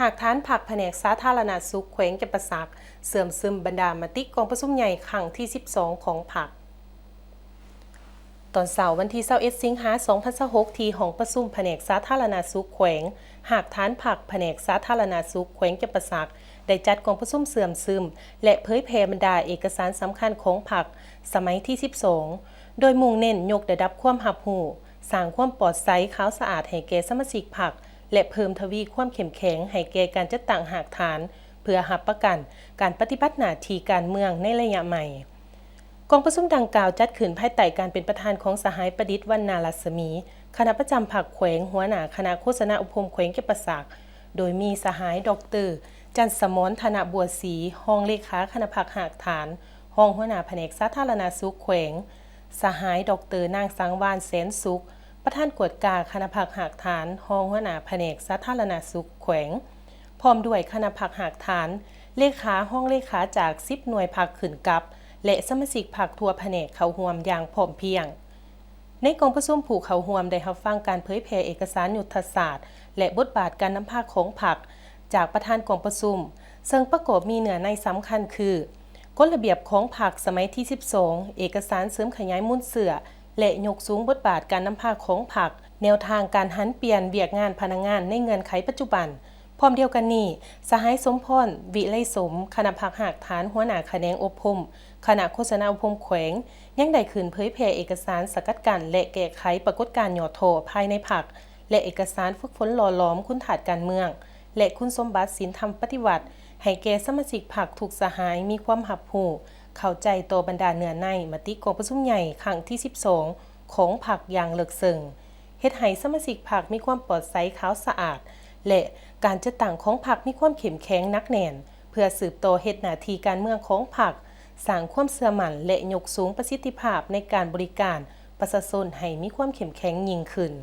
ຮາກຖານພັກພະແນກສາທາລະນະສຸກແຂວງຈຳປາສັກ ເຊື່ອມຊຶມບັນດາມະຕິກອງປະຊຸມໃຫຍ່ຄັ້ງທີສິບສອງຂອງພັກ. ຕອນເຊົ້າວັນທີຊາວເອັດ ສິງຫາ ສອງພັນຊາວຫົກ ທີ່ຫ້ອງປະຊຸມພະແນກສາທາລະນະສຸກແຂວງ, ຮາກຖານພັກພະແນກສາທາລະນະສຸກແຂວງຈຳປາສັກ ໄດ້ຈັດກອງປະຊຸມເຊື່ອມຊຶມ ແລະ ເຜີຍແຜ່ບັນດາເອກະສານສຳຄັນຂອງພັກສະໄໝທີສິບສອງ ໂດຍມຸ່ງເນັ້ນຍົກລະດັບຄວາມຮັບຮູ້, ສ້າງຄວາມປອດໃສຂາວສະອາດໃຫ້ແກ່ສະມາຊິກພັກ ແລະ ເພີ່ມທະວີຄວາມເຂັ້ມແຂງໃຫ້ແກ່ການຈັດຕັ້ງຮາກຖານ ເພື່ອຮັບປະກັນການປະຕິບັດໜ້າທີ່ການເມືອງໃນໄລຍະໃໝ່. ກອງປະຊຸມດັ່ງກ່າວຈັດຂຶ້ນພາຍໃຕ້ການເປັນປະທານຂອງສະຫາຍປະດິດ ວັນນາລັດສະໝີ ຄະນະປະຈຳພັກແຂວງ, ຫົວໜ້າຄະນະໂຄສະນາອົບຮົມແຂວງຈຳປາສັກ, ໂດຍມີສະຫາຍ ດອກເຕີ ຈັນສະໝອນ ທະນະບົວສີ ຮອງເລຂາຄະນະພັກຮາກຖານ, ຮອງຫົວໜ້າພະແນກສາທາລະນະສຸກແຂວງ, ສະຫາຍ ດອກເຕີ ນາງ ສັງວານ ແສນສຸກ ປະທານກວດກາຄະນະພັກຮາກຖານ, ຮອງຫົວໜ້າພະແນກສາທາລະນະສຸກແຂວງ, ພ້ອມດ້ວຍຄະນະພັກຮາກຖານ, ເລຂາ, ຮອງເລຂາຈາກສິບໜ່ວຍພັກຂຶ້ນກັບ ແລະ ສະມາຊິກພັກທົ່ວພະແນກເຂົ້າຮ່ວມຢ່າງພ້ອມພຽງ. ໃນກອງປະຊຸມ, ຜູ້ເຂົ້າຮ່ວມໄດ້ຮັບຟັງການເຜີຍແຜ່ເອກະສານຍຸດທະສາດ ແລະ ບົດບາດການນຳພາຂອງພັກ ຈາກປະທານກອງປະຊຸມ, ເຊິ່ງປະກອບມີເນື້ອໃນສຳຄັນຄື ກົດລະບຽບຂອງພັກສະໄໝທີສິບສອງ, ເອກະສານເສີມຂະຫຍາຍມູນເຊື້ອ ແລະ ຍົກສູງບົດບາດການນຳພາຂອງພັກ, ແນວທາງການຫັນປ່ຽນວຽກງານພະນັກງານໃນເງື່ອນໄຂປັດຈຸບັນ. ພ້ອມດຽວກັນນີ້, ສະຫາຍ ສົມພອນ ວິໄລສົມ ຄະນະພັກຮາກຖານ, ຫົວໜ້າຂະແໜງອົບຮົມ ຄະນະໂຄສະນາອົບຮົມແຂວງ ຍັງໄດ້ຂຶ້ນເຜີຍແຜ່ເອກະສານສະກັດກັ້ນ ແລະ ແກ້ໄຂປາກົດການຫຍໍ້ທໍ້ພາຍໃນພັກ ແລະ ເອກະສານຝຶກຝົນຫຼໍ່ຫຼອມຄຸນທາດການເມືອງ ແລະ ຄຸນສົມບັດສິນທຳປະຕິວັດ ໃຫ້ແກ່ສະມາຊິກພັກທຸກສະຫາຍມີຄວາມຮັບຮູ້, ເຂົ້າໃຈຕໍ່ບັນດາເນື້ອໃນມະຕິກອງປະຊຸມໃຫຍ່ຄັ້ງທີສິບສອງຂອງພັກຢ່າງເລິກເຊິ່ງ, ເຮັດໃຫ້ສະມາຊິກພັກມີຄວາມປອດໃສຂາວສະອາດ ແລະ ການຈັດຕັ້ງຂອງພັກມີຄວາມເຂັ້ມແຂງໜັກແໜ້ນ ເພື່ອສືບຕໍ່ເຮັດໜ້າທີ່ການເມືອງຂອງພັກ, ສ້າງຄວາມເຊື່ອໝັ້ນ ແລະ ຍົກສູງປະສິດທິພາບໃນການບໍລິການປະຊາຊົນໃຫ້ມີຄວາມເຂັ້ມແຂງຍິ່ງຂຶ້ນ.